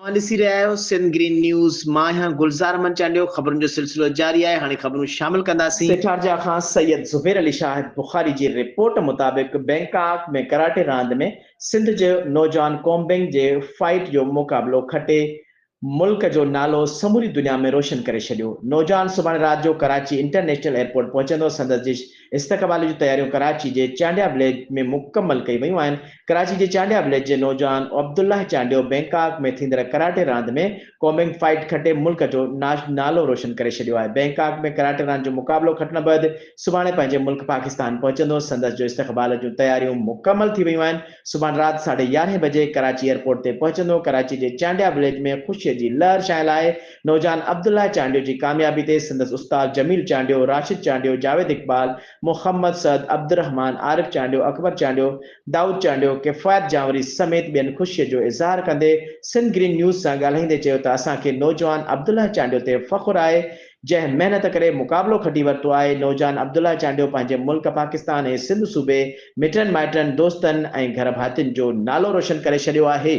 اوهان ڏسي رهيا آهيو سنڌ گرين نيوز، مان آهيان گلزار احمد چانڊيو، خبرن جو سلسلو جاري آهي، هاڻي خبرون شامل ڪنداسين. سيٺارجا کان سيد زبير علي شاهد بخاري جي رپورٽ مطابق بئنڪاڪ ۾ ڪراٽي راند ۾ سنڌ جي نوجوان ڪومبنگ جي فائيٽ جو مقابلو کٽي ملڪ جو نالو سموري دنيا ۾ روشن ڪري ڇڏيو. نوجوان سڀاڻي رات جو ڪراچي انٽرنيشنل ايئرپورٽ پهچندو، سندس جي استقبال جون تياريون ڪراچي جي چانڊيا وليج ۾ مڪمل ڪئي ويون آهن. ڪراچي جي چانڊيا وليج جي نوجوان عبدالله چانڊيو بئنڪاڪ ۾ ٿيندڙ ڪراٽي راند ۾ ڪومبنگ فائيٽ کٽي ملڪ جو نالو روشن ڪري ڇڏيو آهي. بئنڪاڪ ۾ ڪراٽي راند جو مقابلو کٽڻ بعد سڀاڻي پنهنجي ملڪ پاڪستان پهچندو، سندس جو استقبال جون تياريون مڪمل ٿي ويون آهن. سڀاڻ رات ساڍي يارهين بجي ڪراچي ايئرپورٽ تي پهچندو، ڪراچي جي چانڊيا وليج ۾ خوشي جي لهر ڇانيل آهي، نوجوان عبدالله چانڊيو جي ڪاميابي تي سندس استاد جميل چانڊيو، راشد چانڊيو، جاويد اقبال، محمد سعد، عبدالرحمان، عارف چانڊيو، اڪبر چانڊيو، دائود چانڊيو، ڪفايت جانوري سميت ٻين خوشي جو اظهار ڪندي سنڌ گرين نيوز سان ڳالهائيندي چيو ته اسان کي نوجوان عبدالله چانڊيو تي فخر آهي، جنهن محنت ڪري مقابلو کٽي ورتو آهي، نوجوان عبدالله چانڊيو پنهنجي ملڪ پاڪستان ۽ سنڌ صوبي، مٽن مائٽن، دوستن ۽ گهر ڀاتين جو نالو روشن ڪري ڇڏيو آهي.